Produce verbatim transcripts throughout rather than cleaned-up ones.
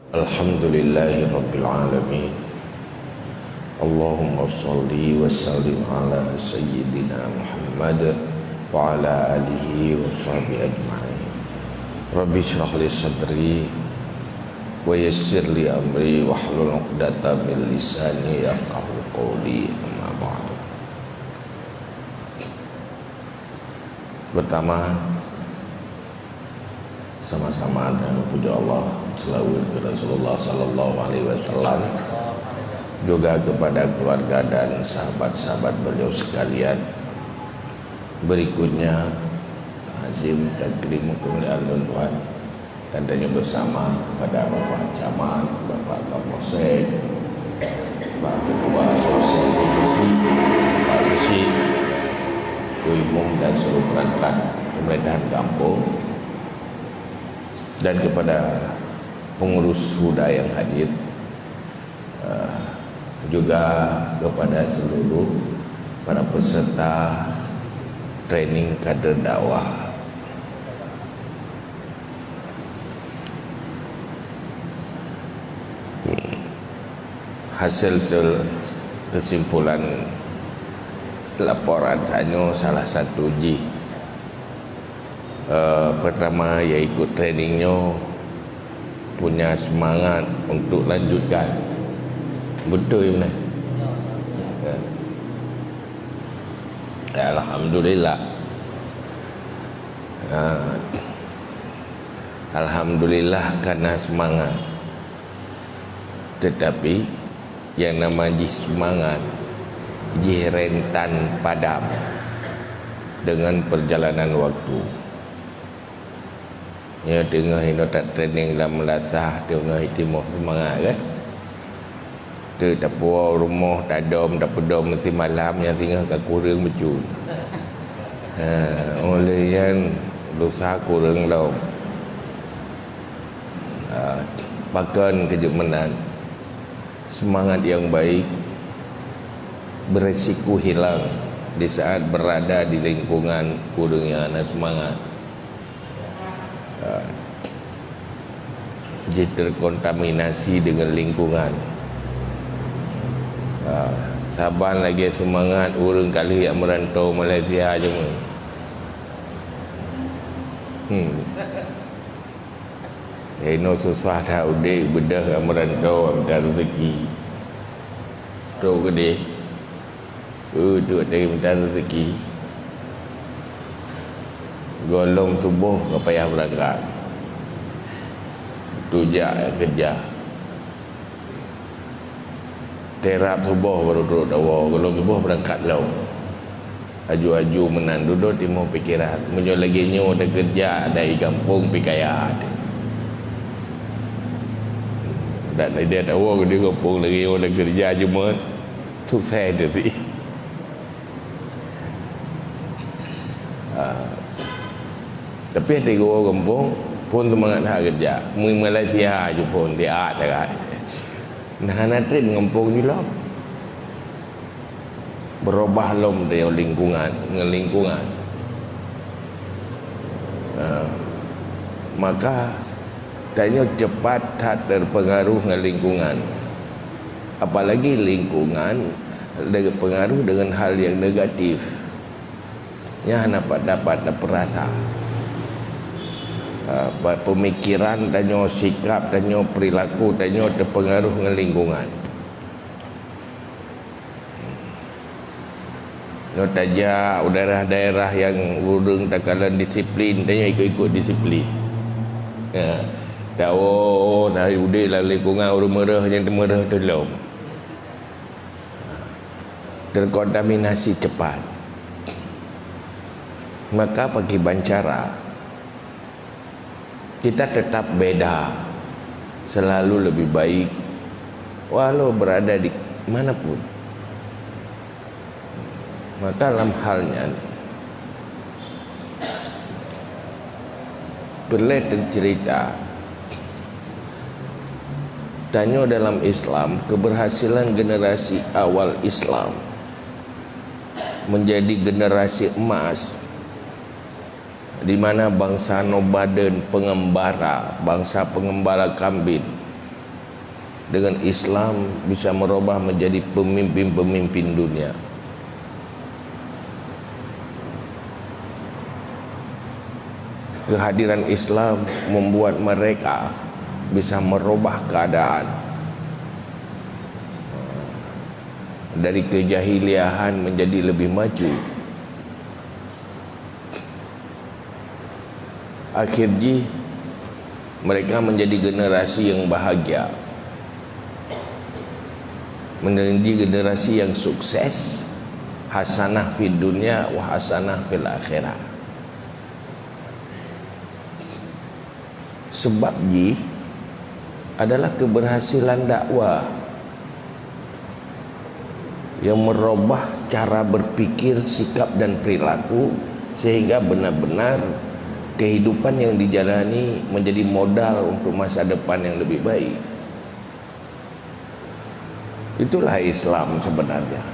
Alhamdulillahirabbil alamin. Allahumma shalli wa sallim ala sayyidina Muhammad wa ala alihi wa sahbihi ajma'in. Rabbi shrah li sadri wa yassir li amri wahlul 'uqdatam min lisani yafqahu qawli, amma ba'du. Pertama, sama-sama dan puja Allah, selawat ke Rasulullah sallallahu alaihi wasallam, juga kepada keluarga dan sahabat-sahabat beliau sekalian. Berikutnya, takzim takrim kemuliaan lôn tuan dan tanyoe bersama kepada Bapak Camat, Bapak Kapolsek, Pak Ketua Asosiasi Geuchik, Pak Geuchik, Imum dan seluruh perangkat pemerintahan kampung, dan kepada pengurus huda yang hadir, eh, juga kepada seluruh para peserta training kader dakwah. Hasil sel-, kesimpulan laporan tanyoe salah satu jih, eh, pertama, ya ikut training nyoe punya semangat untuk lanjutkan. Betul, ya, benar? Ya. Ya, alhamdulillah. Ha. Alhamdulillah karena semangat. Tetapi, yang nama jih semangat, jih rentan padam dengan perjalanan waktu. Nyoe teungoh inoe that training lam meulasah, teungoh itimoh seumangat, kan? Teutapuwoe rumoh, tadom, tapeudom simalam, nyang singoh ka kureueng bacut. Ha, óh lheueh nyan lusa kureueng lom. Ha, pakon keu jeuet meunan? Semangat yang baik beresiko hilang di saat berada di lingkungan ureuëng nyang hana seumangat. Ha. Jih terkontaminasi dengan lingkungan. Ha. Saban lagée seumangat ureuëng ka lheueh jak meuranto Malaysia cuma. Hmm. Inoe susah that udeb, beudôh jak meuranto, jak mita rezeki. Trok keudeh. Eh, tu watée mita rezeki. Gohlom suboh ka payah beurangkat. Tu jak keureuja. Teurab suboh barô trok dawa, gohlom suboh beurangkat lom. Aju-aju meunan dudoe timoh pikeran. Meunyoe lagée nyoe takeureuja dari gampông pih kaya teuh. Dak lagée dawa di gampông lagée nyoe takeureuja cuma susah teuh sih. Ha. Tapi hati geuwoe gampông, phon seumangat that keureuja. Meunyoe Malaysia aju phon siat that. Nah, hana treb gampông jih lom. Beurubah lom tanyoe lingkungan, ngon lingkungan. Ha. Maka tanyoe cepat that terpengaruh ngon lingkungan. Apalagi lingkungan terpengaruh dengan hal yang negatif. Nyan hana pat dapat tapeurasa. Ha, pe-, pemikiran tanyoe, sikap tanyoe, perilaku tanyoe terpengaruh ngon lingkungan. Nyoe tajak u daerah-daerah nyang ureuëng takalon disiplin, tanyoe ikot-ikot disiplin. Ya. Tawoe, taudeb lam lingkungan ureuëng meureuh nyang teumeureuh teuh lom. Terkontaminasi cepat. Maka pakriban cara? Kita tetap beda, selalu lebih baik, walau berada di mana pun. Maka lam hal nyan, peureulée teuceurita, tanyoe dalam Islam, keberhasilan generasi awal Islam menjadi generasi emas, di mana bansa nomaden, pengembara, bansa pengembara kambing, Dengan Islam bisa merubah menjadi pemimpin-pemimpin dunia. Kehadiran Islam membuat mereka bisa merubah keadaan dari kejahiliahan menjadi lebih maju. Akhir jih, mereka menjadi generasi yang bahagia, menjadi generasi yang sukses, hasanah fid dunya wa hasanah fil akhirah. Sebab jih adalah keberhasilan dakwah yang merubah cara berpikir, sikap dan perilaku, sehingga benar-benar kehidupan yang dijalani menjadi modal untuk masa depan yang lebih baik. Itulah Islam sebenarnya.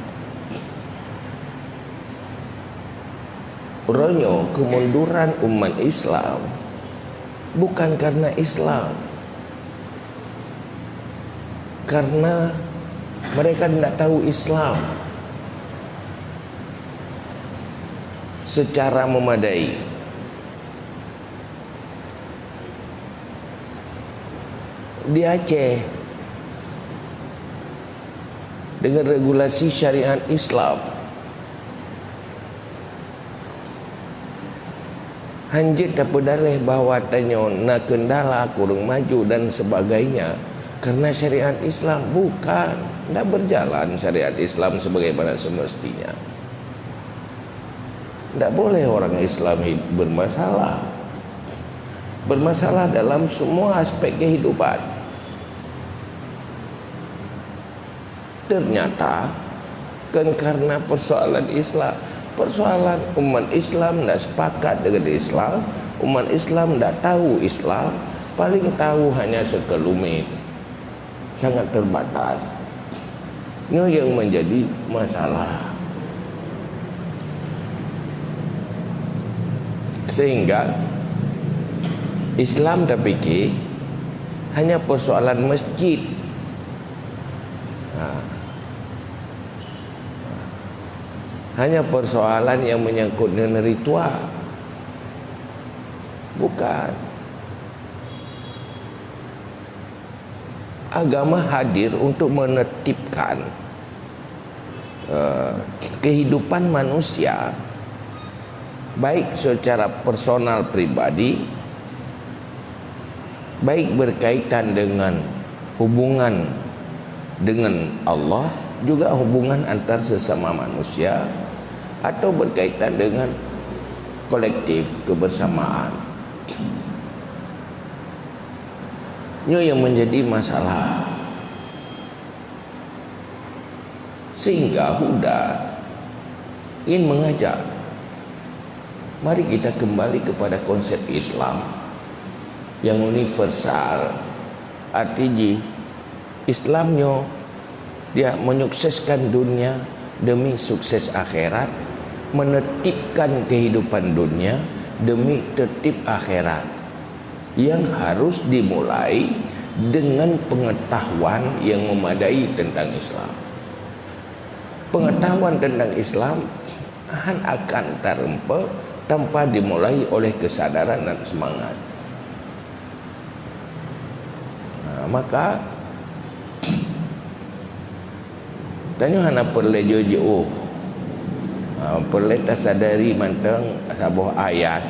Uroe nyoe kemunduran umat Islam bukan karena Islam, karena mereka tidak tahu Islam secara memadai. Di Aceh, dengan regulasi syariat Islam, hanjeuet tapeudaléh bahwa tanyoe na keundala, kureueng maju dan sebagainya karena syariat Islam. Bukan, tidak berjalan syariat Islam sebagaimana semestinya. Tidak boleh orang Islam hid-, bermasalah. Bermasalah dalam semua aspek kehidupan. Ternyata, kan karena persoalan Islam. Persoalan umat Islam tidak sepakat dengan Islam, umat Islam tidak tahu Islam, paling tahu hanya sekelumit. Sangat terbatas. Nyoe yang menjadi masalah. Sehingga Islam tapikir hanya persoalan masjid. Ha. Hanya persoalan yang menyangkut dengan ritual. Bukan. Agama hadir untuk menertibkan, eh, kehidupan manusia, baik secara personal pribadi, baik berkaitan dengan hubungan dengan Allah, juga hubungan antar sesama manusia, atau berkaitan dengan kolektif, kebersamaan. Nyoe yang menjadi masalah. Sehingga Huda ingin mengajak, mari kita kembali kepada konsep Islam yang universal. Arti jih, Islam nyoe dia menyukseskan dunia demi sukses akhirat, menetipkan kehidupan dunia demi tertib akhirat, yang harus dimulai dengan pengetahuan yang memadai tentang Islam. Pengetahuan tentang Islam han akan tareumpok tanpa dimulai oleh kesadaran dan semangat. Nah, maka tanyoe hana peureulée jiôh-jiôh. Ha, peureulée tasadari mantong saboh ayat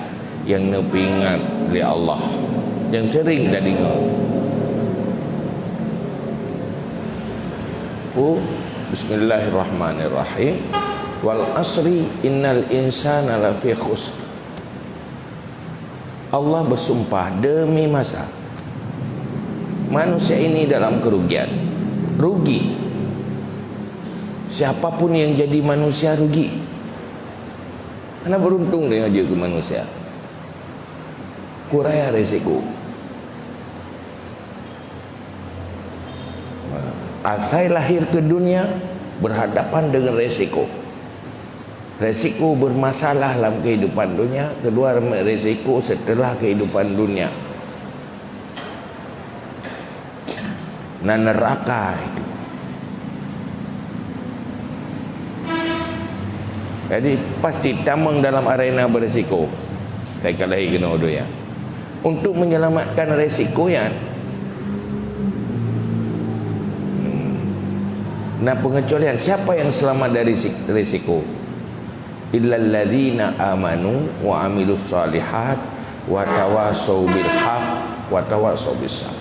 nyang neupeuingat lé Allah, nyang sering tadeungoe. Oh, bismillahirrahmanirrahim. Wal asri innal insana lafi khusr. Allah bersumpah demi masa. Manusia ini dalam kerugian. Rugi. Siapapun yang jadi manusia rugi. Karena beruntung dia jeuet keu manusia. Kuraya resiko. Asai lahir ke dunia berhadapan dengan resiko. Resiko bermasalah dalam kehidupan dunia, kedua resiko setelah kehidupan dunia. Na neuraka itu. Jadi, pasti tamong dalam arena berisiko. Saya kalahi keunoe dua ya. Untuk menyelamatkan resiko nyan, hmm, na pengecualian. Siapa yang selamat dari si-, resiko? Illalladzina amanu wa amilus shalihat wa tawasau bil haq wa tawasau bis sabr.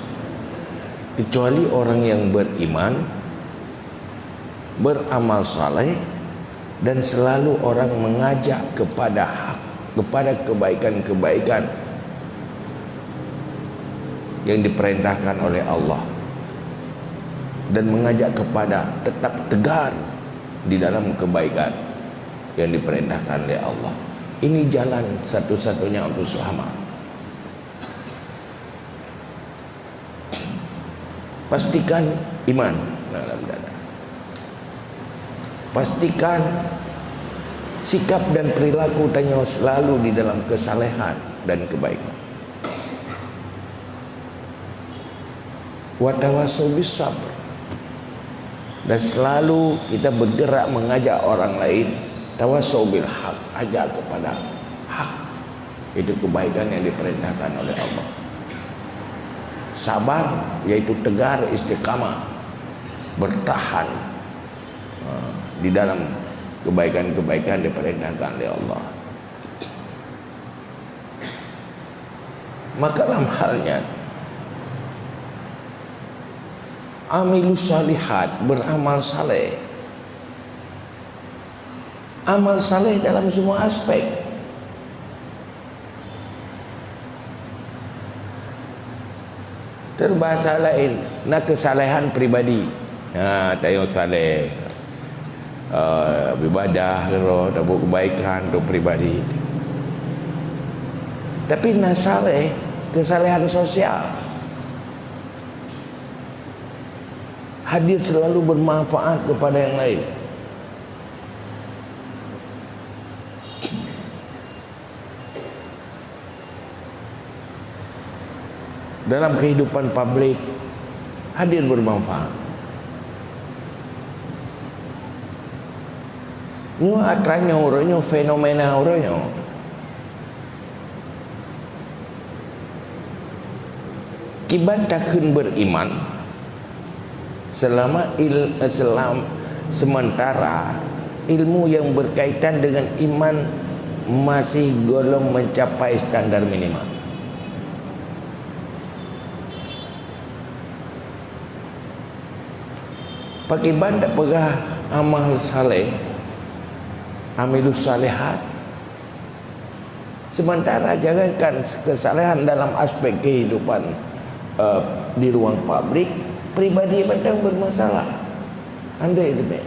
Kecuali orang yang beriman, beramal saleh, dan selalu orang mengajak kepada hak, kepada kebaikan-kebaikan yang diperintahkan oleh Allah, dan mengajak kepada tetap tegar di dalam kebaikan yang diperintahkan oleh Allah. Ini jalan satu-satunya untuk selamat. Pastikan iman dalam dada. Pastikan sikap dan perilaku tanyoe selalu di dalam kesalehan dan kebaikan. Wa tawasau bis sabr. Dan selalu kita bergerak mengajak orang lain, tawasau bil haq, ajak kepada hak. Itu kebaikan yang diperintahkan oleh Allah. Sabar, yaitu tegar, istiqamah, bertahan, ha, di dalam kebaikan-kebaikan diperintahkan oleh Allah. Maka dalam hal nyan, amilus shalihat, beramal saleh. Amal saleh dalam semua aspek. Teubahasa laén, na keusalehan pribadi. Ha, tanyoe saleh. Eh, beribadah keudroe, tabuet keubaikan untuk pribadi. Tapi na saleh, keusalehan sosial. Hadir selalu bermanfaat kepada yang lain. Dalam kehidupan publik, hadir bermanfaat. Nyoe atra nyoe, uroe nyoe, fenomena uroe nyoe. Kiban takheun beriman, selama il-, selam-, sementara ilmu yang berkaitan dengan iman masih golom mencapai standar minimal. Pakriban tapeugah amal saleh, amilus salehat, sementara jangankan kesalehan dalam aspek kehidupan, eh, di ruang publik, pribadi mantong bermasalah. Andai teubek.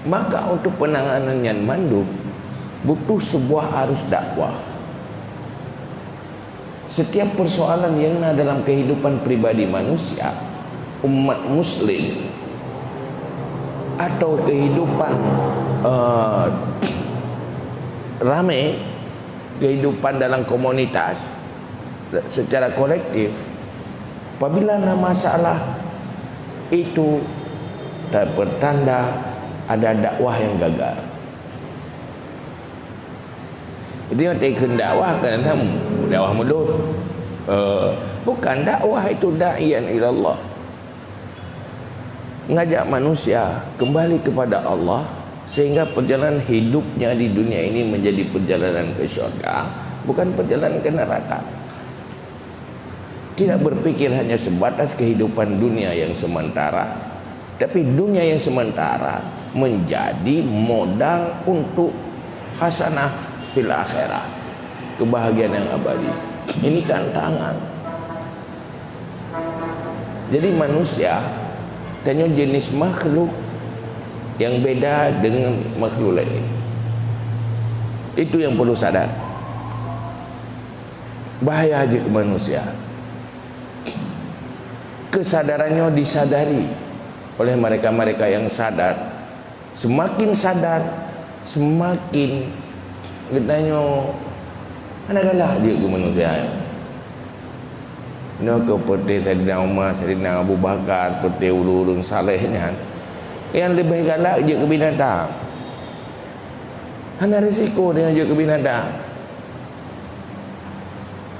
Maka untuk penanganan nyan mandum butuh sebuah arus dakwah. Setiap persoalan yang na dalam kehidupan pribadi manusia, umat muslim, atau kehidupan, eh, ramai, kehidupan dalam komunitas secara kolektif, apabila na masalah, itu ta-, pertanda ada dakwah yang gagal. Jadi, nyoe takheun dakwah kan dakwah mulut. Eh, bukan, dakwah itu da'iyan ilallah. Ngajak manusia kembali kepada Allah, sehingga perjalanan hidupnya di dunia ini menjadi perjalanan ke syurga, bukan perjalanan ke neraka. Tidak berpikir hanya sebatas kehidupan dunia yang sementara, tapi dunia yang sementara menjadi modal untuk hasanah fil akhirah, kebahagiaan yang abadi. Ini tantangan. Jadi manusia, tanyoe jenis makhluk yang beda dengan makhluk lain. Itu yang perlu sadar. Bahaya jeuet keu manusia. Kesadaran nyoe disadari oleh mereka-mereka yang sadar. Semakin sadar, semakin geutanyoe hana galak jeuet keu manusia. Nyoe keu peureuté Saidina Umar, Saidina Abu Bakar, peureuté ureuëng-ureuëng saleh nyan, nyang leubeh galak jeuet keu binatang. Hana risiko tanyoe jeuet keu binatang.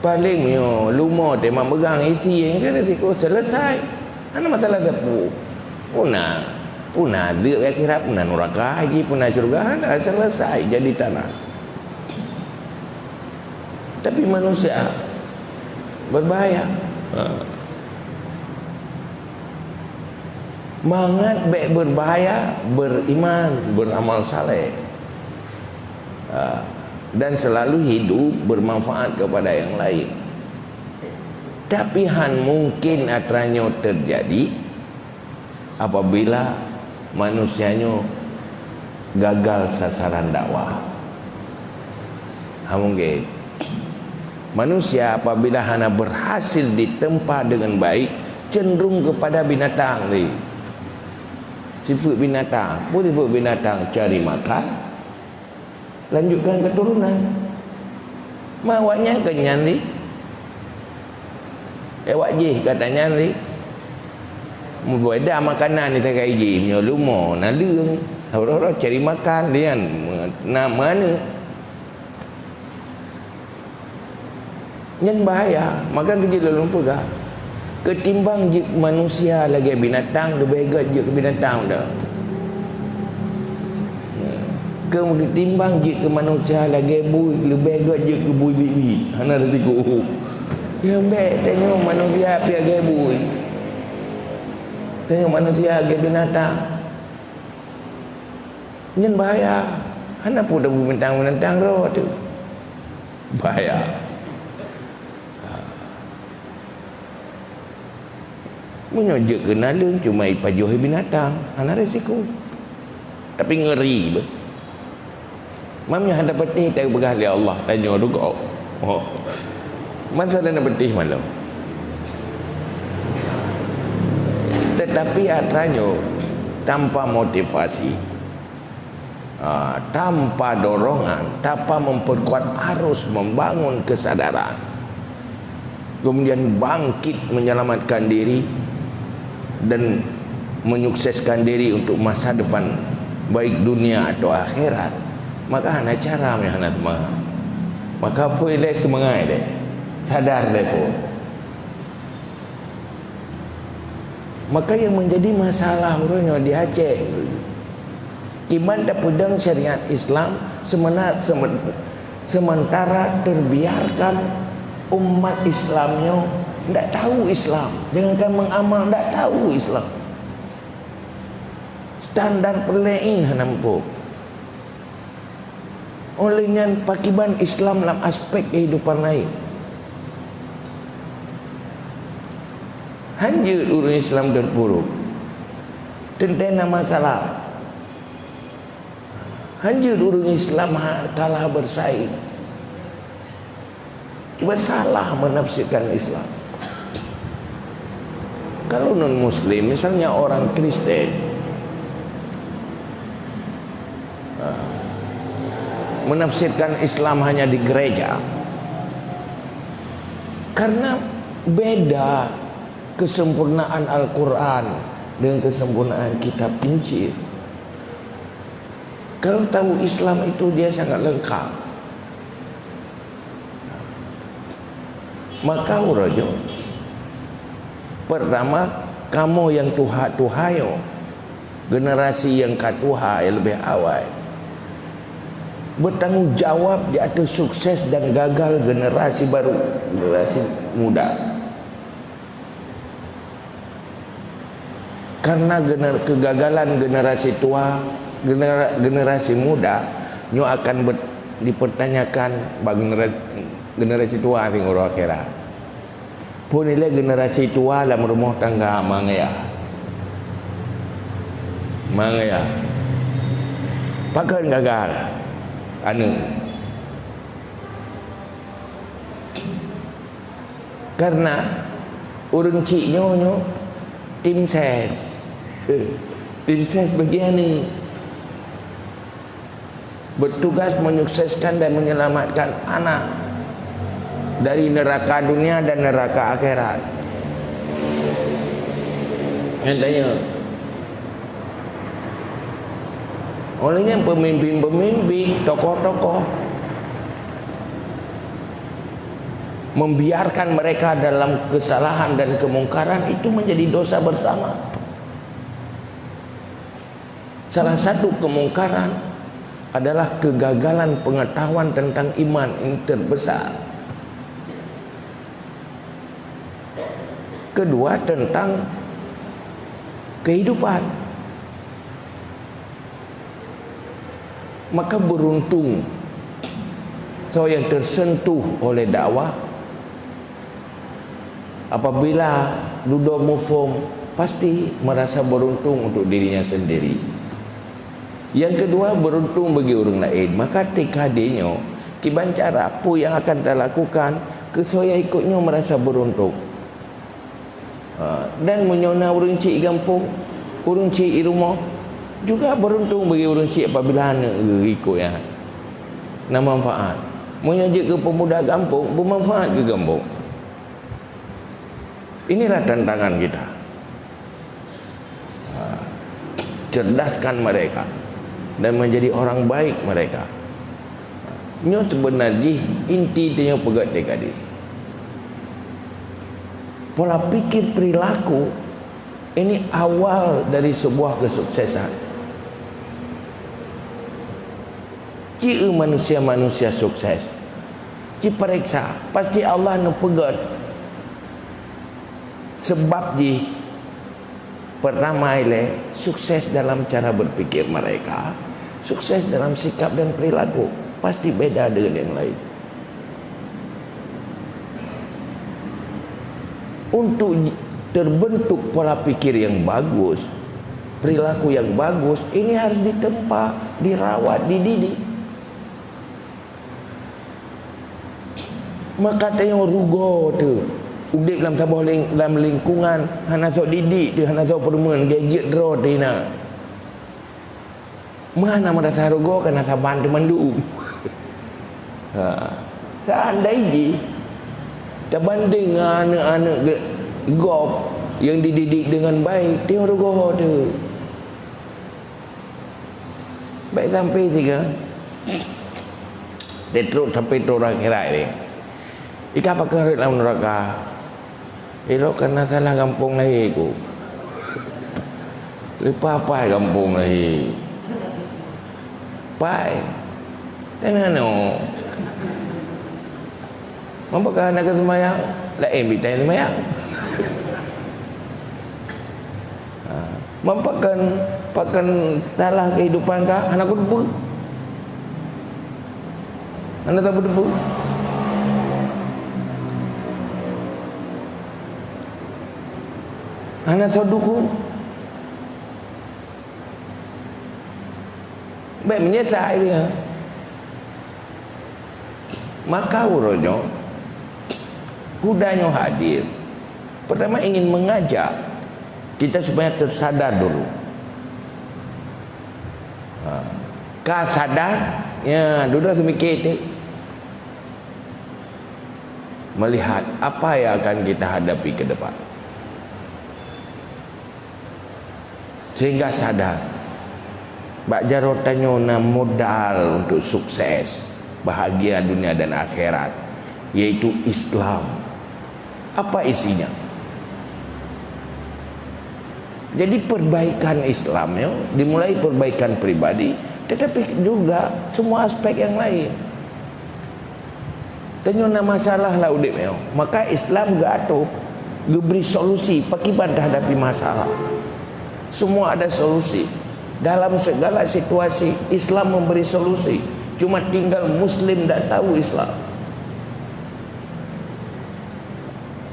Paleng nyoe leumo teuma meugang isi, nyang keu risiko selesai. Hana masalah teupeu. Puna, puna deuek akhirat, puna nuraka, haji, puna syurga, hana selesai jadi tanah. Tapi manusia berbahaya. Ha. Mangat bék berbahaya beriman, beramal saleh. Ha. Dan selalu hidup bermanfaat kepada yang lain. Tapi han mungkin atra nyoe terjadi apabila manusia nyoe gagal sasaran dakwah. Ha, mungkin. Manusia apabila hana berhasil ditempa dengan baik, cenderung kepada binatang tadi. Sifat binatang. Apa sifat binatang? Cari makan, lanjutkan keturunan. Ma awak nyan keu nyan di. Awak jih kata nyan di. Mubeda makanan di tagai jih, meunyoe leumo, naleueng. Uroe-uroe cari makan, di nyan, na mana. Nyan bahaya. Maka keu jih lôn peugah, ketimbang jeuet keu manusia lagée binatang, leubeh gét jeuet keu binatang dah. Ketimbang jeuet keu manusia lagée bui, leubeh gét jeuet keu bui biet-biet. Hana risiko. Nyan bék tanyoe manusia pih lagée bui. Tanyoe manusia lagée binatang. Nyan bahaya. Hana peue tabinatang-binatang droe teuh. Bahaya. Meunyoe jeuet keu naleueng cuma ipajoh binatang, hana risiko. Tapi ngeri beh. Mam nyoe hana peutih tapeugah lé Allah, tanyoe rugoe. Oh. Masa hana peutih malam. Tetapi atra nyoe tanpa motivasi, ah, tanpa dorongan, tanpa memperkuat arus membangun kesadaran, kemudian bangkit menyelamatkan diri dan menyukseskan diri untuk masa depan, baik dunia atau akhirat, maka hana cara meuhana seumangat. Maka pui lé seumangat lé, sadar lé pun. Maka yang menjadi masalah uroe nyoe di Aceh, kiban tapeudong syariat Islam seumena-, semen-, sementara terbiarkan umat Islam nyoe ndak tahu Islam, jangankan mengamal, ndak tahu Islam. Standar peureulée hana muphom. Oleh nyan, pakiban Islam lam aspek kehidupan lain. Hanjeuet ureuëng Islam terpuruk, teuntée na masalah. Hanjeuet ureuëng Islam ha-, kalah bersaing. Cuba salah menafsirkan Islam. Kalau non-Muslim, misalnya orang Kristen, ah, menafsirkan Islam hanya di gereja, karena beda kesempurnaan Al-Quran dengan kesempurnaan kitab Injil. Kalau tahu Islam itu dia sangat lengkap. Maka uroe nyoe, pertama, kamoe nyang tuha-tuha nyoe, generasi nyang ka tuha nyang leubeh awai, bertanggung jawab di ateueh sukses dan gagal generasi baru, generasi muda. Karena gener-, kegagalan generasi tua, genera-, generasi muda nyoe akan ber-, dipertanyakan bak genera-, generasi tua di uroe akhirat. Peue nilai generasi tua lam rumoh tangga, ma ngaya? Ma ngaya? Pakon gagal aneuk? Karena ureuëng chik nyoe, nyoe tim ses. Tim ses bagi aneuk. Bertugas menyukseskan dan menyelamatkan anak. dari neraka dunia dan neraka akhirat. Nyatanya, oleh nyan pemimpin-pemimpin, tokoh-tokoh membiarkan mereka dalam kesalahan dan kemungkaran itu menjadi dosa bersama. Salah satu kemungkaran adalah kegagalan pengetahuan tentang iman, ini terbesar. Kedua, tentang kehidupan. Maka beruntung soe nyang tersentuh oleh dakwah. Apabila dudoe muphom, pasti merasa beruntung untuk dirinya sendiri. Yang kedua, beruntung bagi orang lain. Maka T K D nyoe, kiban cara peue nyang akan talakukan, keu soe nyang ikot nyoe merasa beruntung. Ha, dan meunyoe na ureuëng chik gampông, ureuëng chik i rumoh, juga beruntung bagi ureuëng chik apabila aneuk ikot nyan na manfaat. Meunyoe jeuet keu pemuda gampông, bermanfaat keu gampông. Inilah tantangan kita. Ha, cerdaskan mereka dan menjadi orang baik mereka. Nyoe sebenar jih inti tanyoe peugét T K D. Pola pikir perilaku ini awal dari sebuah kesuksesan. Ci manusia-manusia sukses, ci pareksa, pasti Allah neupeugét sebab jih. Pertama ilée, sukses dalam cara berpikir mereka, sukses dalam sikap dan perilaku, pasti beda dengan yang lain. Untuk terbentuk pola pikir yang bagus, perilaku yang bagus, ini harus ditempa, dirawat, dididik. Maka tanyoe rugoe teuh udeb lam saboh ling-, lam lingkungan hana soe didik teuh, hana soe peureumeun, gadget droe teuh na. Meuhana meurasa rugoe kana saban teumandum. Ha. Seandai jih tabandeng ngon aneuk-aneuk ge-, gob nyang dididik deungon baik, tanyoe rugoe teuh. Bèk sampai siga. Dia trok sampai trok akhirat ni. Ika pakai rot lam neraka. Ilok kana salah gampông lahé ku. Leupah pai gampông lahé. Pai. Tengah no. Meupeugah hana keu seumayang, laén bitai seumayang. Ha, meupeugah pakan salah kehidupan ka hana kuteupeu. Hana tapeuteupeue. Hana tadukung. Bèk meunyeusai dia. Maka uroe nyoe, Huda nyoe hadir. Pertama ingin mengajak kita supaya tersadar dulu. Ha. Ka sadar, ya, dudoe seumike teuh. Melihat apa yang akan kita hadapi ke depan. Sehingga sadar, bak jaroe tanyoe na modal untuk sukses, bahagia dunia dan akhirat, yaitu Islam. Apa isinya? Jadi, perbaikan Islam nyoe dimulai perbaikan pribadi, tetapi juga semua aspek yang lain. Tanyoe na masalah lam udeb nyoe, maka Islam geuatoe, geubri solusi pakiban tahadapi masalah. Semua ada solusi. Dalam segala situasi, Islam memberi solusi. Cuma tinggal Muslim dak tahu Islam.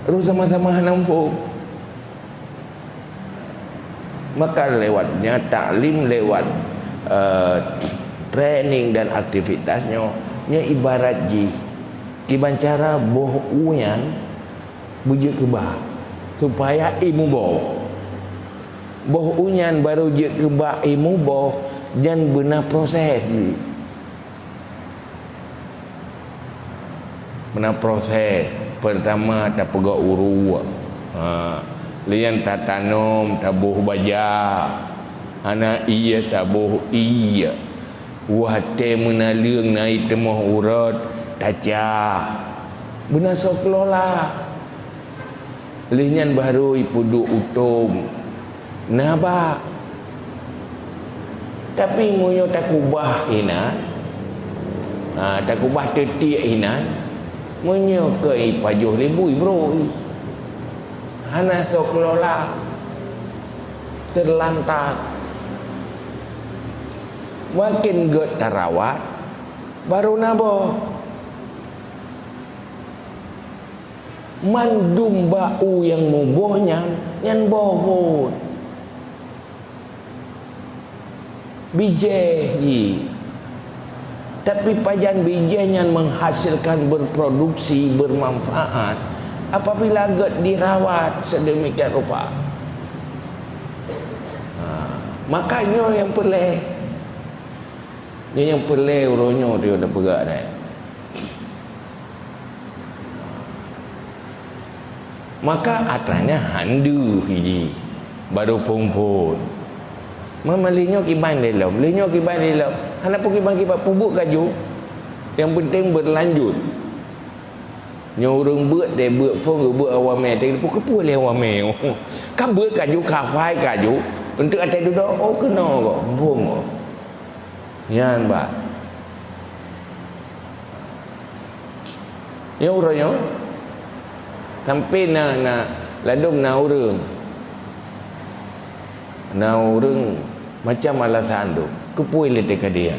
Roh sama-sama hana muphom. Maka lewatnya taklim, lewat, eh, training dan aktivitas nyoe, nyoe ibarat jih kiban cara boh u nyan beujeuet keu bah supaya ié muboh. Boh u nyan barô jeuet keu bah ié muboh, nyan beuna proses jih. Meunan proses, peurtama tapeugöt uruek. Ha, lheuh nyan tatanom, taboh baja. Hana ié taboh ié. Watée meunaleueng na iteumoh uroe, tacah. Beuna soe kelola. Lheuh nyan barô ipeuduek u tom. Na bak. Tapi meunyoe takubah inan, ha, takubah teutiek inan, meunyoe keu ipajoh lé bui brôk, hana soe kelola, teulantat. Maken gét tarawat, barô na boh. Mandum bak u nyang muboh nyan, nyan boh phon. Bijéh jih. Tapi pajan bijéh nyan menghasilkan, berproduksi, bermanfaat apabila gét dirawat sedemikian rupa. Ha, maka nyoe nyang peureulée. Nyoe nyang peureulée uroe nyoe teuh tapeugah nyan. Maka atra nyan han deuh jih, barô phon-phon. Mama lé nyoe kiban lé lom, lé nyoe kiban lé lom. Hana peue kiban-kiban, peubuet kaju. Nyang penting berlanjut. Nyoe ureuëng beuet deh, beuet phon geubeuet awamé, tapi keupeue lé awamé. Ka beuet kaju, ka phai kaju, untuk até dudoe, oh keunoe kok, phon kok. Nyan bah. Nyoe uroe nyoe, sampai na, na, ladôm na ureuëng. Na ureuëng macam alasan tu. Keupeue lé teuka dia?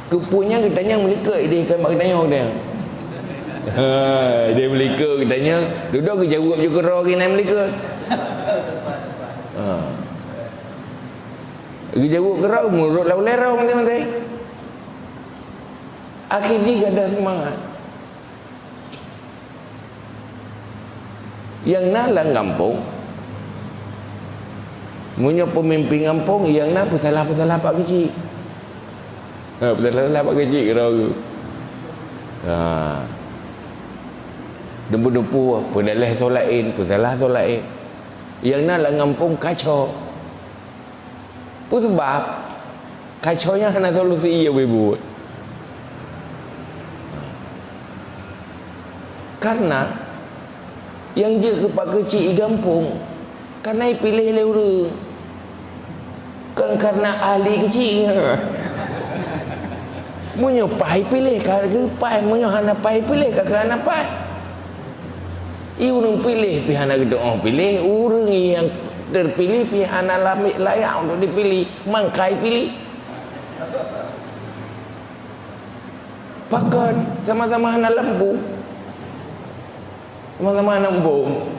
Keupeue nyan geutanyong meulikot idéh kan bak geutanyong dia. Ha, idéh meulikot geutanyong, dudoe geujaweueb ju keudroe keunan meulikot. Ha. Geujaweueb keudroe meunurot lam ulée roh maté-maté. Akhé jih gata seumangat. Nyang na lam gampông, meunyoe peumimpén gampông, nyang na peusalah-peusalah pak keuchik. Ha, peusalah-peusalah pak keuchik keudroe. Ha. Dumpeue-dumpeue, peudaleh soe laén, peusalah soe laén. Nyang na lam gampông kacau. Peue sabab? Kacau nyan hana solusi nyang beubuet. Karena nyang jeuet keu pak keuchik i gampông, karena ipiléh lé ureuëng. Kon karena ahli keuchik. Meunyoe paih ipiléh, ka geupaih. Meunyoe hana paih ipiléh, ka keuh hana paih. I ureuëng piléh pih hana geuteuôh piléh, ureuëng nyang teupiléh pih hana lamé layak untuk dipilih, mangkai piléh. Pakon sama-sama hana lampu, sama-sama hana embong.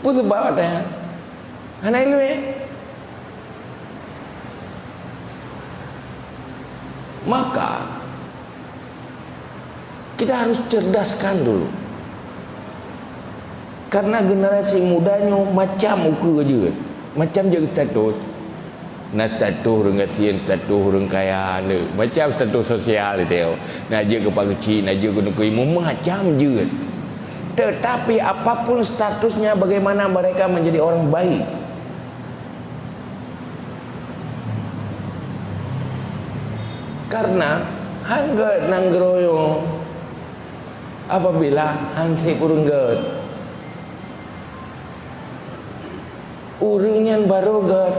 Peue sabab ata nyan? Hana iéleumé. Maka, kita harus cerdaskan dulu. Karena generasi muda nyoe macam ukeue jeuet, macam jeuet status. Na status ureuëng gasien, status ureuëng kaya, na macam status sosial teuh. Na jeuet keu pak keuchik, na jeuet keu teungku imum, macam jeuet. Tetapi apapun statusnya, bagaimana mereka menjadi orang baik? Karena han gét nanggroe nyoe apabila han sép ureuëng gét. Ureuëng nyan barô gét,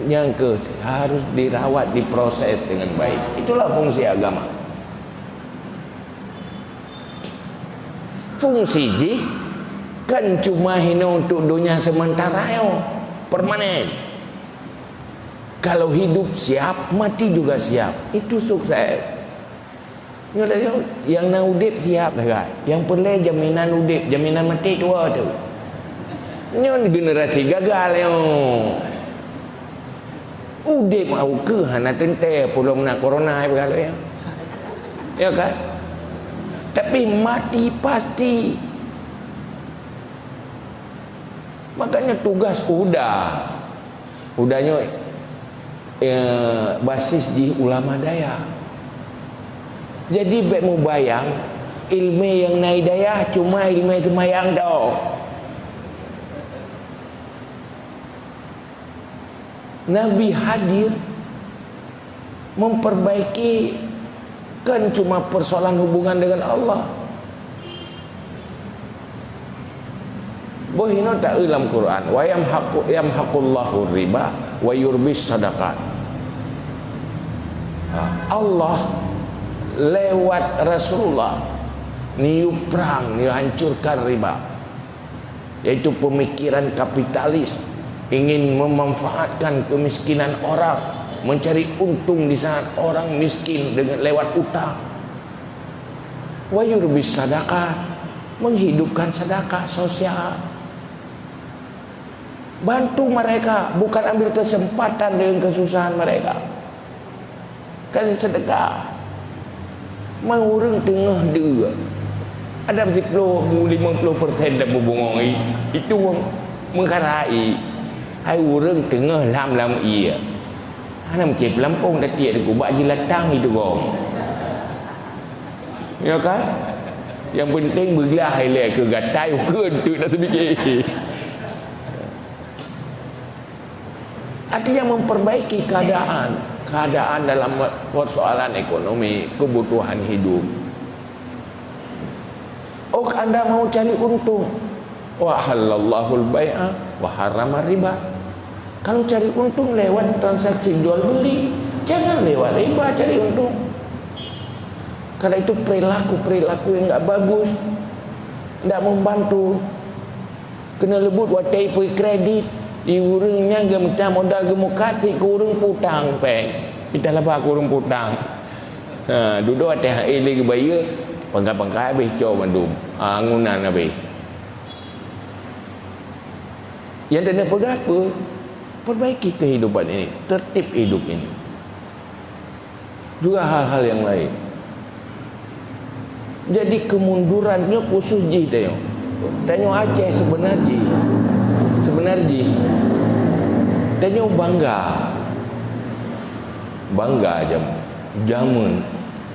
nyang keuh harus dirawat, diproses dengan baik. Itulah fungsi agama. Fungsi jih kan cuma hino untuk donya sementara nyoe, permanen. Kalau hidup siap, mati juga siap. Itu sukses. Nyoe tadi, nyang na udép siap sagai. Nyang peureulée jaminan udép, jaminan maté tuwoe teuh. Nyoe generasi gagal nyoe. Udép ukeue hana teuntée, peulom na corona, peugah lagée nyan. Ya kan? Tapi mati pasti. Makanya tugas UHDA. UHDA nyoe, eh, basis jih ulama dayah. Jadi bék mubayang, ileumé nyang na hidayah cuma ileumé seumayang tok. Nabi hadir memperbaiki, kan cuma persoalan hubungan dengan Allah. Boh inoe taeu lam Quran, "Wa yamhaqu, yamhaqullahu riba wa yurbis sadaqat." Ha, Allah lewat Rasulullah niyup prang, nihancurkan riba, yaitu pemikiran kapitalis, ingin memanfaatkan kemiskinan orang, mencari untung di saat orang miskin dengan lewat utang. Wa yurbis sadaqat, menghidupkan sedekah sosial. Bantu mereka, bukan ambil kesempatan dengan kesusahan mereka. Kasih sedekah. Man ureuëng teungoh deuek, ada siploh, limong ploh persen dan beubungong i, itu meukarai. Hai ureuëng teungoh lam-lam ie, hana meucép lampôh, datiek teukubak jilatang itu gom. Ya kan? Yang penting beuglah ilée keu gatai ukeue teuk na seumike. Artinya memperbaiki keadaan, keadaan dalam persoalan ekonomi, kebutuhan hidup. Oh, anda mau cari untung. Wa halallahul bai'a wa harrama riba. Kalau cari untung lewat transaksi jual beli, jangan lewat riba cari untung. Karena itu perilaku-perilaku yang enggak bagus, enggak membantu. Keuneuk leubut watée ipeu kredit, i ureuëng nyan geumita modal geumukat, si keu ureuëng putang péng. Mita laba keu ureuëng putang. Ha, dudoe watée hai lé geubayeue, pangkai-pangkai habéh cok mandum. Ha, angunan habéh. Nyang teuneuh peugah peue? Perbaiki kehidupan ini, tertib hidup ini. Juga hal-hal yang lain. Jadi kemunduran nyoe khusus jih tanyoe. Tanyoe Aceh sebenar jih, sebenar jih tanyoe bangga. Bangga jam, jameun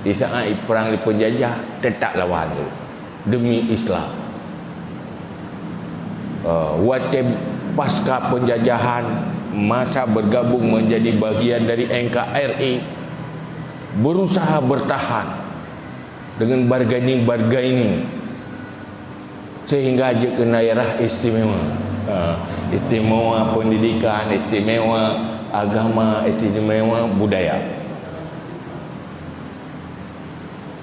di saat perang di penjajah tetap lawan tu demi Islam. Eh, watée pasca penjajahan, masa bergabung menjadi bagian dari N K R I, berusaha bertahan dengan bargaining-bargaining sehingga jeuet keu daerah istimewa. Eh, istimewa pendidikan, istimewa agama, istimewa budaya.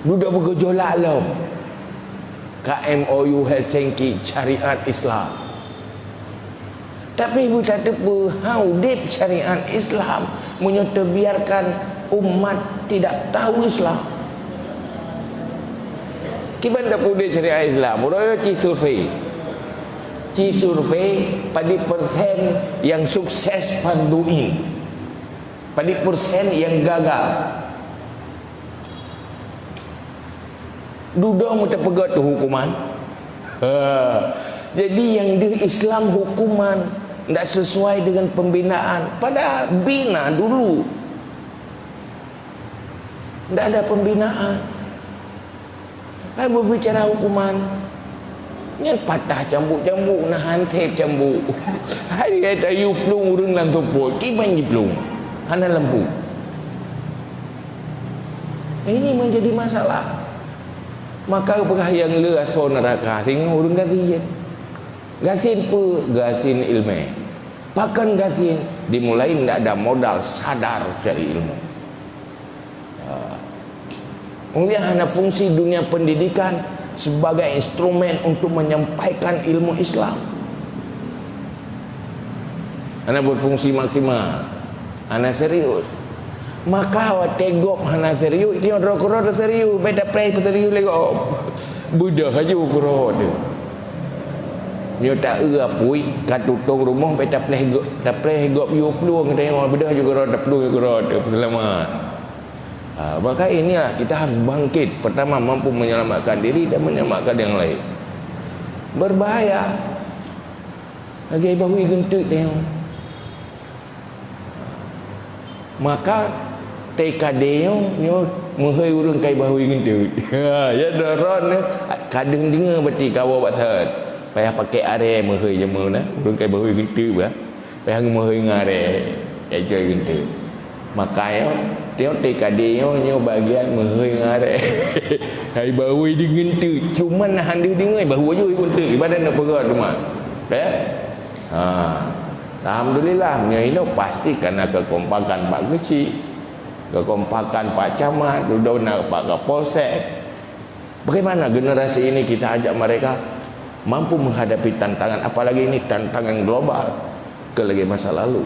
Dudoe beugejolak lom ka M O U Helsinki syariat Islam. Tapi beutateupeue han udeb syariat Islam meunyoe teubiarkan umat tidak tahu Islam. Kiban tapeudeb syariat Islam, uroe ci survei. Ci survei padit persen nyang sukses fardu ain. Padit persen nyang gagal. Dudoe meuteupeugah tu hukuman. Ha. Jadi nyang deuh Islam hukuman, ndak sesuai dengan pembinaan. Padahal bina dulu. Ndak ada pembinaan. Hai berbicara hukuman. Nyan patah cambuk-cambuk, na hansép cambuk. Hai kata yue plueng ureuëng lam seupôt, kiban jiplueng. Hana lampu. Ini menjadi masalah. Maka peugah nyang le asoe neuraka, singoh ureuëng gasien. Gasien peue? Gasien ileumé. Pakon gasien? Dimulai ndak ada modal sadar cari ilmu. Ha. Mulia hana fungsi dunia pendidikan sebagai instrumen untuk menyampaikan ilmu Islam. Hana berfungsi maksimal. Hana serius. Maka watée gob hana serius, nyoe droe keudroe serius, bék tapreh serius lé gob. Beudôh laju keudroe teuh. Nyoe taeu apui ka tutong rumoh, bék tapreh gob, tapreh gob yue plueng, teuh beudôh laju keudroe, taplueng keudroe teuh, peuseulamat. Ha, maka inilah kita harus bangkit. Pertama, mampu menyelamatkan diri dan menyelamatkan yang lain. Berbahaya. Lagée bahui geunteuk teuh. Maka T K D nyoe, nyoe Meuhôi ureuëng kai bahôi geunteuk. Ha, ya droe-droe nyoe ka deuh deungoe berarti kawoe bak thon. Payah pakai aré meuhôi jameun na. Ureuëng kai bahôi geunteuk bah. Payah meuhôi ngon aré. Ya coy geunteuk. Makanya tengok T K D nyoe, nyoe bagian meuhôi ngon aré. Hai bahôi di geunteuk. Cuman nah han deuh deungoe bahôi jih geunteuk. Ibarat nak peugah teuma. Ya? Ha. Alhamdulillah, meunyoe inoe pasti kana kekompakan bak keuchik. Kekompakan Pak Camat, dudoe na Pak Kapolsek. Bagaimana generasi ini kita ajak mereka mampu menghadapi tantangan, apalagi ini tantangan global, ke lagi masa lalu.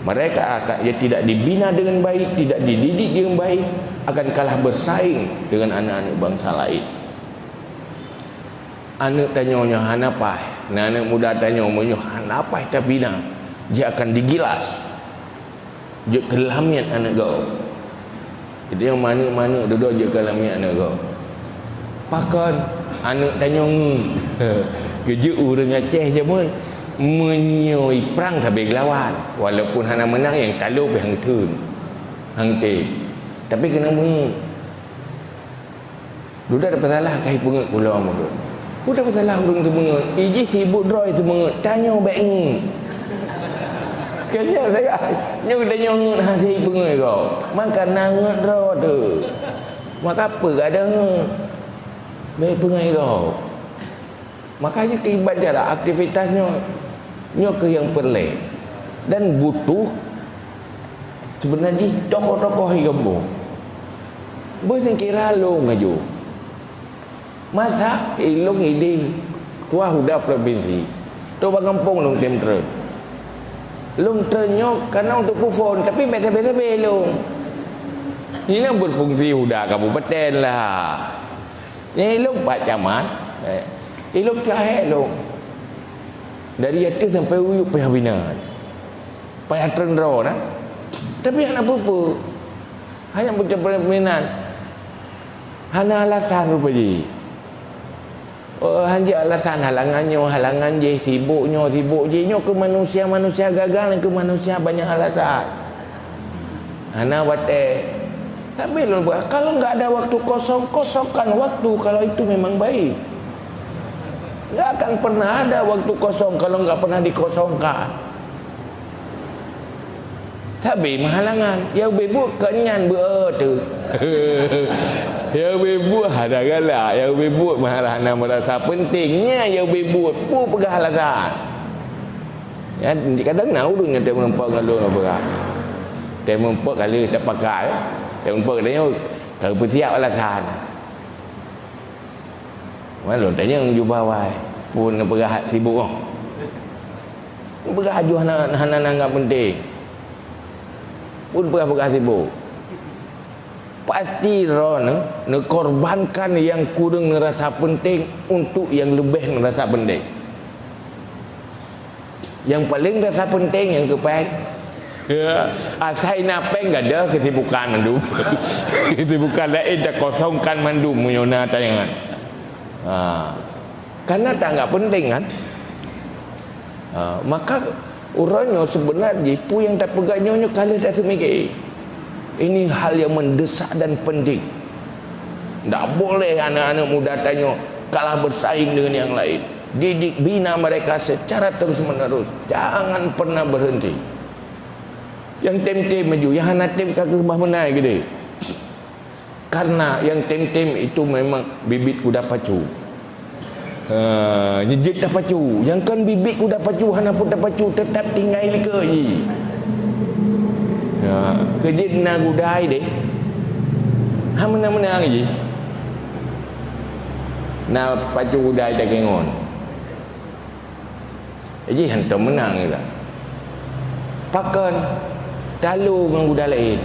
Mereka akan, ya, tidak dibina dengan baik, tidak dididik dengan baik, akan kalah bersaing dengan anak-anak bangsa lain. Aneuk tanyoe nyoe hana paih, na aneuk muda tanyoe meunyoe hana paih tabina, jih akan digilas. Jeuet keu lamiet aneuk gob. Jadi nyang maneuk-maneuk dudoe jeuet keu lamiet aneuk gob. Pakon aneuk tanyoe ngeut. Keu jeuet ureuëng Aceh jameun, meunyoe iprang sabe geulawan, walaupun hana meunang nyang talo pih han geutheun. Han geutem. Tapi keuneuk meungeut. Dudoe tapeusalah ka ipeungeut pulo meukeue. Peue tapeusalah ureuëng seumeungeut? Ijih sibuk droe seumeungeut, tanyoe bék ngeut. Keuneuk sagai, nyoe tanyoe ngeut hase ipeungeut gob. Maka na ngeut droe teuh. Maka peue gadôh ngeut? Bék peungeut gob. Makanya keu ibadah aktivitas nyoe, nyoe keuh nyang peureulée dan butuh seubeuna jih tokoh-tokoh di gampông. Beuneukira lôn laju. Masa ilôn idéh tuah uda provinsi, trok bak gampông lôn tem treun. Lôn treun nyoe kana untuk kuphon, tapi bék sabe-sabe lôn. Nyoe berfungsi uda kabupaten lah. Nyan ilôn Pak Camat, eh, ilôn cahek lôn. Dari ateueh sampai u yup payah bina. Payah treun droe na. Tapi hana peue-peue. Hanya peucampuran pimpinan. Hana alasan rupa jih. Oh, hana alasan halangan nyoe, halangan jih, sibuk nyoe, sibuk jih. Nyoe keu manusia-manusia gagal, keu manusia banyak alasan. Hana watée. Tapi lôn peugah, kalau nggak ada waktu kosong, kosongkan waktu kalau itu memang baik. Nggak akan pernah ada waktu kosong kalau nggak pernah dikosongkan. Sabe meuhalangan, nyang ubé buet kon nyan beu teuh. Nyang ubé buet hana galak, nyang ubé buet hana meurasa penting, nyan nyang ubé buet, peue peugah alasan. Ya, kadang na ureuëng nyang teumeureumpok ngon lôn peugah. Teumeureumpok ka lheueh tapakat, teumeureumpok geutanyoe ka geupeusiab alasan. Wan lôn tanyong jubah wai, peue neupeugah sibuk nyoe? Neupeugah ajoh hana, hana nanggap penting. Peue neupeugah-peugah sibuk? Pasti droeneuh neukorbankan nyang kureueng neurasa penting untuk nyang leubeh neurasa penting. Nyang paleng rasa penting nyang keu péng. Ya, asai na péng gadôh keusibukan mandum. Keusibukan laén takosongkan mandum meunyoe na tanyoe nyan. Ha. Karena tanggap penting kan? Ha, maka uroe nyoe seubeuna jih peue nyang tapeugah nyoe, nyoe ka lheueh taseumiké. Ini hal yang mendesak dan penting. Ndak boleh aneuk-aneuk muda tanyoe kalah bersaing dengan yang lain. Didik bina mereka secara terus-menerus. Jangan pernah berhenti. Nyang tem-tem maju, nyang hana tem ka keubah meunai geude. Karena nyang tem-tem itu memang bibit kuda pacu. Ha, nyan jeuet tapacu. Nyang kon bibit kuda pacu hana peue tapacu, tetap tinggai likot jih. Ya, keu jeuet na gudai deh. Ha, meunang-meunang jih. Na pacu gudai dageng ngon. Jih hantom meunang juga. Pakon talo ngon gudai laén.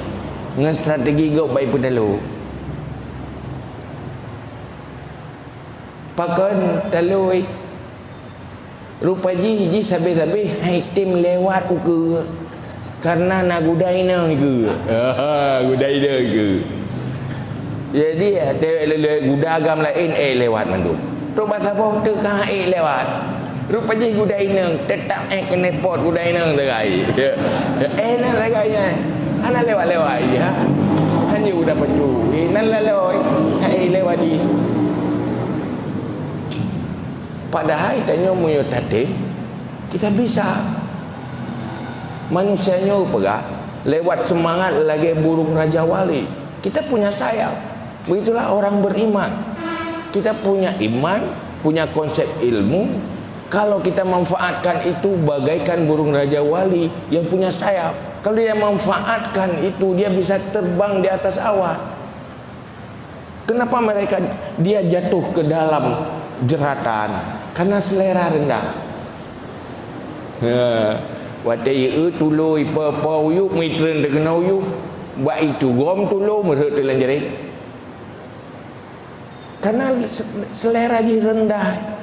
Ngon strategi gob bai peutalo. Pakon talo, eh? Rupa jih, jih sabe-sabe hai tem lewat ukeue. Karena na gudai inong keue. Gudai inong keue. Jadi, tewek lé-lé guda agam laén, eh, lewat mandum. Trok bak saboh teuka, eh, lewat. Rupa jih guda inong, teutap, eh, keuneuk pot guda inong sagai. Eh, na sagai nyan. Hana lewat-lewat, ya. Udah betul. Eh, nan laloi. Hai lewat di. Padahai tanyoe meunyoe tatem, kita bisa. Manusia nyoe peugah, lewat semangat lagèe burung raja wali. Kita punya sayap. Begitulah orang beriman. Kita punya iman, punya konsep ilmu. Kalau kita manfaatkan itu bagaikan burung raja wali yang punya sayap. Kalau dia manfaatkan itu, dia bisa terbang di atas awan. Kenapa mereka, dia jatuh ke dalam jeratan? Karena selera rendah. Ha, watèe ieu tulô ipa-pa uyueb, mitreun teukeuna uyueb, bak itu gom tulô meurhot teulan jari. Karena se-, selera jih rendah.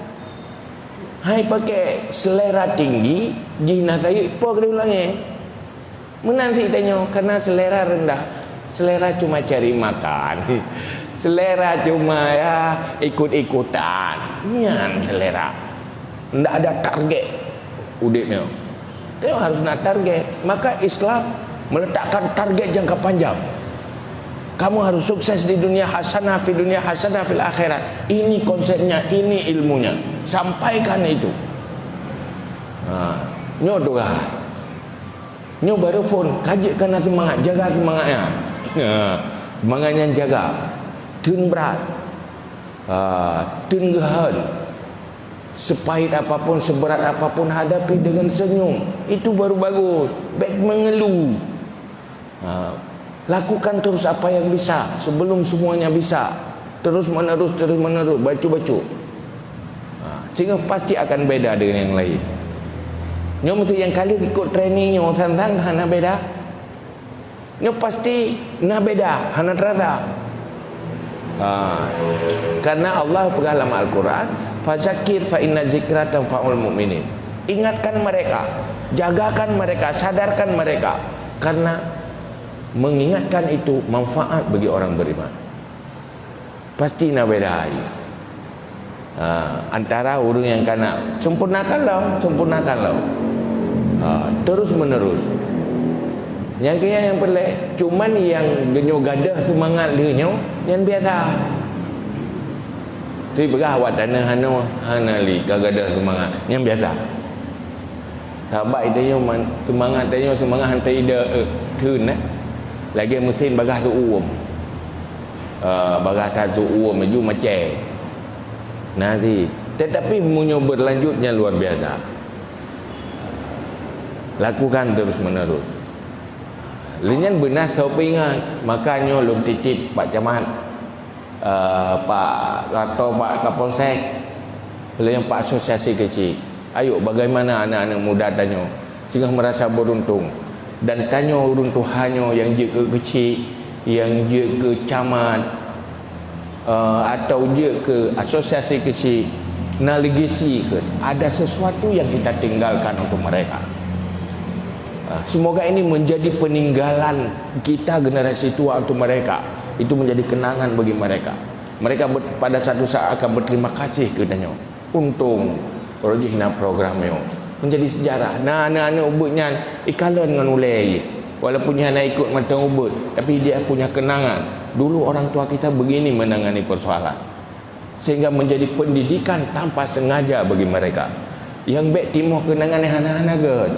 Hai pakai selera tinggi, jih na sayeuek po keudeh ulangé. Meunan sit tanyoe, karena selera rendah. Selera cuma cari makan. Selera cuma, ya, ikut-ikutan. Nyan selera. Ndak ada target udeb nyoe. Tanyoe harus na target. Maka Islam meletakkan target jangka panjang. Kamu harus sukses di dunia, hasanah fi dunia, hasanah fil akhirat. Ini konsepnya, ini ilmunya. Sampaikan itu. Ha, nyoe doa. Nyoe baru phôn, ka jeuet kana seumangat, jaga seumangat nyan. Ha, seumangat nyan jaga. Theun brat. Ha, theun geuhon. Sepahit apapun, seberat apapun, hadapi dengan senyum. Itu baru bagus. Bèk mengeluh. Ha, lakukan terus apa yang bisa sebelum semuanya bisa. Terus menerus, terus menerus, bacut-bacut. Ha, sehingga pasti akan beda dengan yang lain. Nyoe meusti nyang ka lheueh ikut training nyoe, sang-sang hana beda. Nyoe pasti na beda, hana terasa. Ha, karena Allah peugah lam Al-Quran, "Fazakir fa inna zikra tanfa'ul mu'minin." Ingatkan mereka, jagakan mereka, sadarkan mereka, karena mengingatkan itu manfaat bagi orang beriman. Pasti na beda hai. Ha, antara ureueng nyang kana sempurnakan lom, sempurnakan lom. Ha, terus menerus. Nyang keu nyang peureulèe, cuman nyang geunyoe gadoh seumangat lheueh nyoe, nyan biasa. Tapi peugah awak taneuh hana, hana lé ka gadoh seumangat, nyan biasa. Sahabat tanyoe man-, seumangat tanyoe, seumangat han teuida, eh, theun, eh. Lagèe meusén bagaih seuuem. Ah, bagaih that seuuem laju macet. Nah, di, tetapi meunyoe berlanjut nyan luar biasa. Lakukan terus menerus. Lé nyan beuna soe peuingat, maka nyoe lôn titip Pak Camat. Eh, Pak, atau Pak Kapolsek, lé nyan Pak Asosiasi Keuchik. Ayo, bagaimana aneuk-aneuk muda tanyoe singoh merasa beruntung? Dan tanyoe ureueng tuha nyoe nyang jeuet keu keuchik, nyang jeuet keu camat, eh, atau jeuet keu asosiasi keuchik, na legasi keu, ada sesuatu yang kita tinggalkan untuk mereka. Ah, semoga ini menjadi peninggalan kita generasi tua untuk mereka. Itu menjadi kenangan bagi mereka. Mereka ber-, pada satu saat akan berterima kasih keu tanyoe. Untung, uroe jih na program nyoe. Menjadi sejarah. Na aneuk-aneuk ubeut nyan ikalon ngon ulèe jih. Walaupun nyan hana ikut mantong ubeut, tapi dia punya kenangan. Dulu orang tua kita begini menangani persoalan. Sehingga menjadi pendidikan tanpa sengaja bagi mereka. Nyang bèk timoh keunangan nyang hana-hana gèt.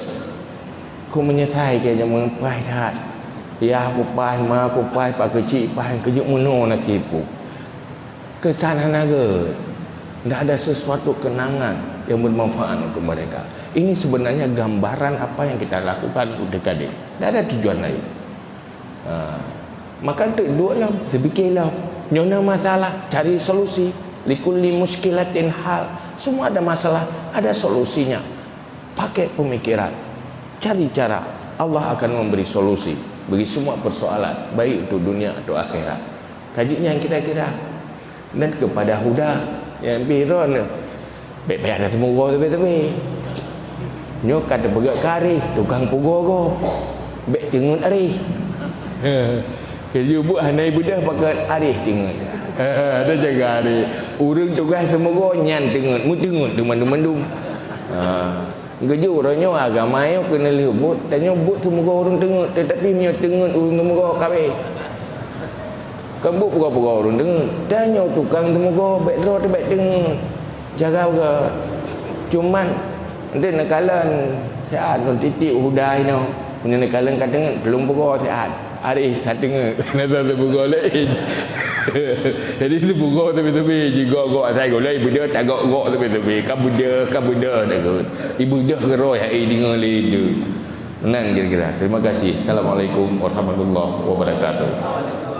Ku meunyeusai keu jameun paih that. Yah kupaih, ma kupaih, pak keuchik paih, keujeuet meunoe nasib ku. Keusan hana gèt. Tidak ada sesuatu kenangan yang bermanfaat untuk mereka. Ini sebenarnya gambaran apa yang kita lakukan untuk tadi. Tidak ada tujuan lain. Ha. Maka teuk duek lom, teupike lom. Nyoe na masalah, cari solusi. Likulli musykilatin hal. Semua ada masalah, ada solusinya. Pakai pemikiran. Cari cara. Allah akan memberi solusi bagi semua persoalan, baik untuk dunia atau akhirat. Kaji nyan kira-kira. Dan kepada huda, nyang pih droeneuh, bèk payah na teumeugöt teubé-teubé. Nyoe ka teupeugöt keu aréh, tukang pugoe gob, bèk teungeut aréh. Keujeuet buet hana beudôh pakat aréh teungeut. Ada jaga aréh. Ureueng tugaih teumeugöt nyan teungeut, meuteungeut teuma mandum-mandum. Ha. Geujok uroe nyoe agama nyoe keuneulheueh buet, tanyoe buet teumeugöt ureueng teungeut, teutapi meunyoe teungeut ureueng teumeugöt kabeh. Kan buet peugah-peugah ureuëng deungoe. Tanyoe tukang teumugoe, bék droe teuh bék deungoe. Jaga-jaga. Cuman, nanti neukalon siat lôn titik udah inoe. Meunyoe neukalon ka teungeut, teupeugah siat. Areh ka teungeut. Nasa teupeugah laén. Jadi teupeugah teubé-teubé, jigok-gok asai gulai, beudôh tagok-gok teubé-teubé. Ka beudôh, ka beudôh takot. Ibeudôh keurôi hai deungoe lé deuh. Meunan kira-kira. Terima kasih. Assalamualaikum warahmatullahi wabarakatuh.